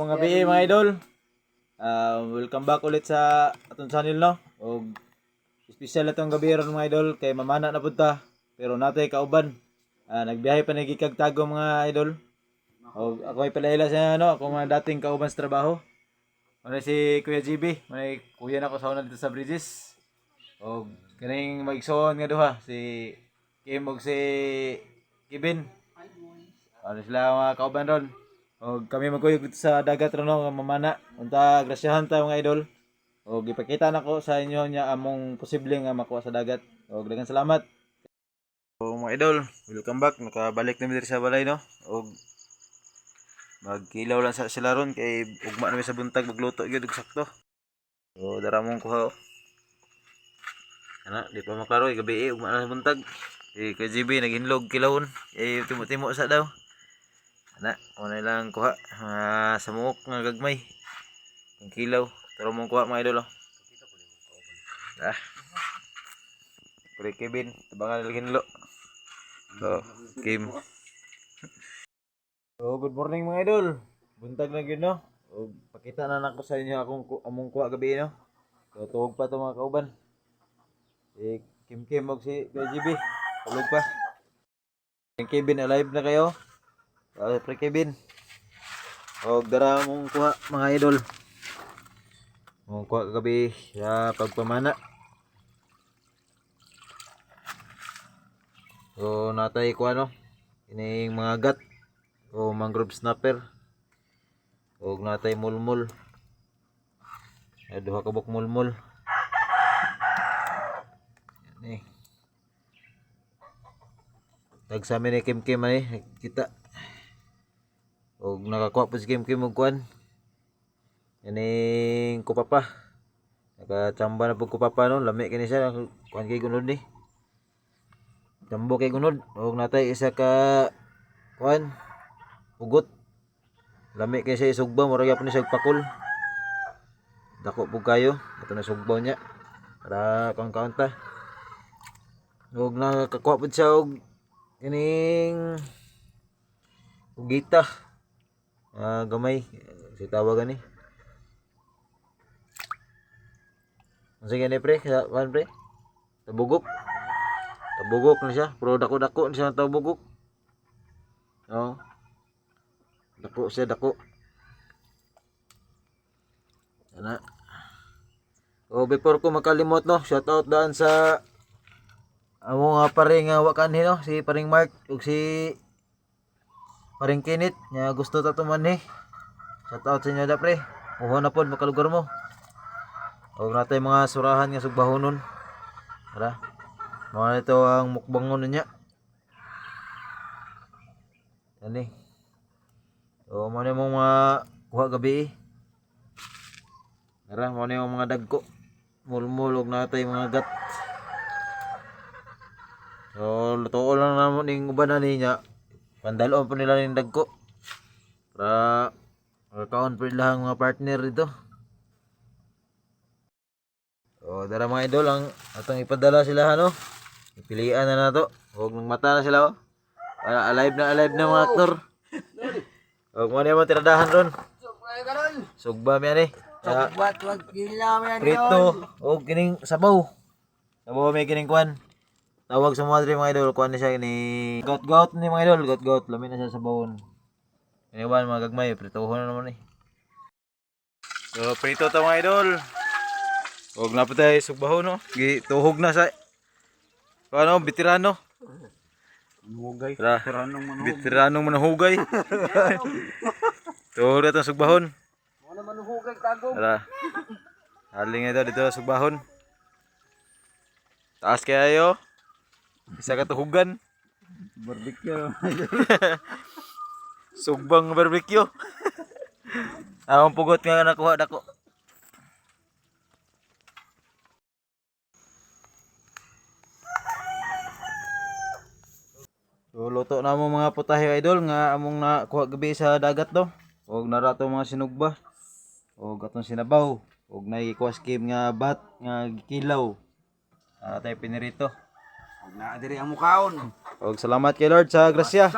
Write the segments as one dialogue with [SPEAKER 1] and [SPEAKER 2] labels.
[SPEAKER 1] Mga BA, mga idol. Welcome back ulit sa atong channel, no. Og espesyal atong gabi ron, mga idol, kay mamana na pud ta pero natay kauban. Nagbiyahe pa ni gikag Tagum, mga idol. Og ako ay palaila sa ano, ako mga dating kauban sa trabaho. Ano si Kuya GB, may kuya na ko sa una dito sa Bridges. Og kining maigsoon nga duha si Kim og si Kevin. Ano sila mga kauban ron. Og kami magkuyog dito sa dagat ron, no, nga mamana. Unta grasyahan ta, mga idol. Og ipakita nako sa inyo nya among posible nga makuha sa dagat. Og daghang salamat. So, mga idol, welcome back. Nakabalik na mi diri sa balay, no. Og magkilaw lang sa sila ron kay ugma na mi sa buntag magluto gyud og sakto. So dara mong kuha, oh. Ana, di pa maklaro eh, gabi eh, ugma na sa buntag. Eh, kay GB naghinlog kilawon. Eh, timo-timo sa daw. Ana, una lang kuha mga samuok nga gagmay. Ang kilaw. Taro mong kuha, mga idol, oh. Ah. Pre Kevin, tabangan nila hinlo. So, Kim. So, good morning, mga idol. Buntag na gyud, no. Og pakita na nako sa inyo akong among kuha gabi, no. So, tuog pa to, mga kauban. Si Kim Kim og si KGB. Tulog pa. Kim Kevin, alive na kayo. Pre Kevin. Og dara mong kuha, mga idol. Mong kuha kagabi sa pagpamana. So natay kuha, no. Ining mga gat o mangrove snapper. Og natay mulmul. Ay, duha ka buok mulmul. Yan eh. Tag sa amin ni Kim Kim ay kita. Og nakakuha po si Kim Kim og kuan. Ining kupapa. Nakachamba na po kupapa, no. Lami kini siya, kuan kay gunod ni. Tambo kay gunod. Og natay isa ka kuan pugot. Lami kay siya isugba, mura gyapon ni siya og pakol. Dako pug kayo. Ato na sugbaw niya. Para kang kaunta. Og nakakuha pud siya og kining ugita. Ah, gamay si tawag ani. Unsa gani, pre? Sa kuan, pre? Tabugok. Tabugok na siya, pero dako-dako na siya ang tabugok. Oh. Dako siya, dako. Ana. Oh, before ko makalimot, no, shout out daan sa amo nga pare nga wa kanhi, no, si paring Mark ug si paring Kenneth nga gusto ta tumanhi. Shout out sa inyo da, pre. Kuha na pod makalugar mo. Og natay mga surahan nga sugbahonon. Tara. Mga ito ang mukbangon niya. Ani. So, mo na mong mga kuha gabi eh. Tara, mo na yung mga dagko. Mulmul og natay mga gat. So, lutuon lang namo ning uban na niya. Pandaloon po nila ning dagko. Para makaon po nila ang mga partner dito. So, dara, mga idol, ang atong ipadala sila, ano. Ipilian na nato. Huwag nang mata na sila, oh. Ah, alive na mga aktor. Huwag mo na yung tiradahan ron. Sugba mi ani. Ah, prito o kining sabaw. Sabaw may kining kuan. Tawag sa mga diri, mga idol, kuan ni siya ni gout gout ni, mga idol, gout gout lami na siya sa bawon. Iniwan mga gagmay, pritohon na naman eh. So prito to, mga idol. Og na pa tayo sugbahon, no. Gituhog na sa ano, veterano.
[SPEAKER 2] Hugay.
[SPEAKER 1] Tara.
[SPEAKER 2] Veteranong manhugay.
[SPEAKER 1] Veteranong manahugay. Tuhog na itong sugbahon.
[SPEAKER 2] Wala manuhugay tagom.
[SPEAKER 1] Tara. Haling ito dito sa sugbahon. Taas kayo. Isa ka tuhugan.
[SPEAKER 2] Barbecue.
[SPEAKER 1] Sugbang barbecue. Ang pugot nga nakuha dako. So, luto na mo mga putahe, idol, nga among nakuha gabi sa dagat do. Og narato mga sinugba. Og atong sinabaw. Og naikuha skim nga bat nga gikilaw. Ah, tayo pinirito.
[SPEAKER 2] Na diri ang mukaon.
[SPEAKER 1] Og salamat kay Lord sa grasya.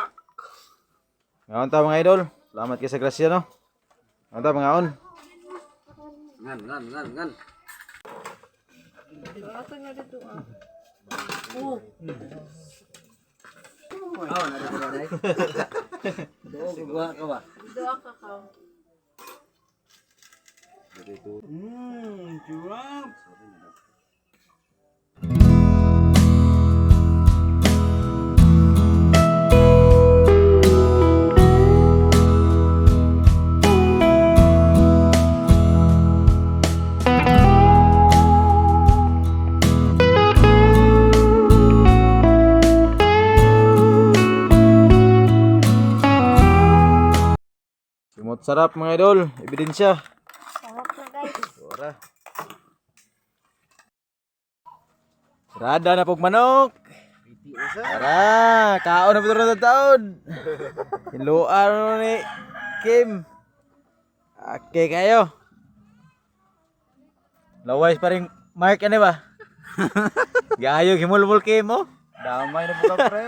[SPEAKER 1] Ngayon ta, mga idol. Salamat kay sa grasya, no. Ano ta mga on?
[SPEAKER 2] Ngan ngan ngan ngan.
[SPEAKER 3] Asa nga dito ah. Oh,
[SPEAKER 2] Oh, nari ko na. Do guwa ka ba?
[SPEAKER 3] doa ka ka.
[SPEAKER 2] Sarap.
[SPEAKER 1] Simot sarap mga idol, ebidensya.
[SPEAKER 4] Sarap na guys.
[SPEAKER 1] Ora. Rada na pog manok. Tara, kaon na po ito taon. Hiluan mo ni Kim. Okay kayo. Laway pa rin Mark ano ba? Gayo himulmul Kim oh.
[SPEAKER 2] Damay na po ka pre.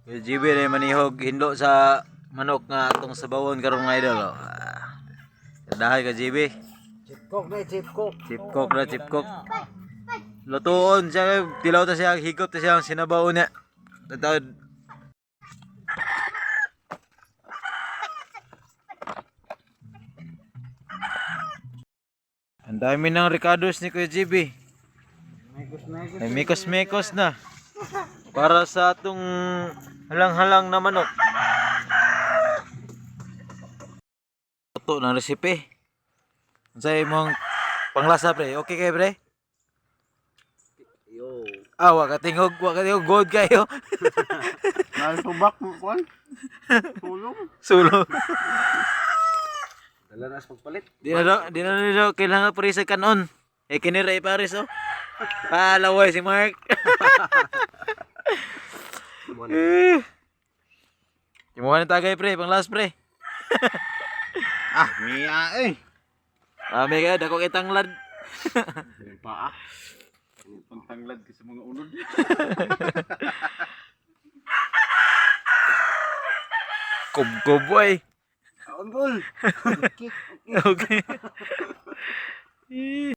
[SPEAKER 1] GB na yung manihog hinlo sa manok nga atong sabawon karon mga idol. Oh. Ah, Dahay ka GB.
[SPEAKER 2] Chip coke na, chip coke.
[SPEAKER 1] Chip coke na, chip coke. Lutuon siya, tilaw ta siya, higop ta siya ang sinabaw niya. Tatawad. Ang dami ng Ricardos ni Kuya GB.
[SPEAKER 2] Mekos mekos.
[SPEAKER 1] May mekos-mekos na. Para sa atong halang-halang na manok. Ito ng recipe. Unsa imong panglasa pre? Okay kay pre?
[SPEAKER 2] Yo.
[SPEAKER 1] Ah, wa ka tingog good kayo.
[SPEAKER 2] Naltubak mo kon. Tulong.
[SPEAKER 1] Sulo.
[SPEAKER 2] Dala na sa pagpalit.
[SPEAKER 1] Di na daw kailangan pre sa kanon. Eh kini ra ipares oh. Palaway si Mark. Eh. Timuha ng tagay pre, pang last pre.
[SPEAKER 2] Ah, miya eh.
[SPEAKER 1] Rami kayo, dako kay tanglad.
[SPEAKER 2] Paa. Pangtanglad kasi mga unod.
[SPEAKER 1] Kubkob ay.
[SPEAKER 2] Kaon gol.
[SPEAKER 1] Okay.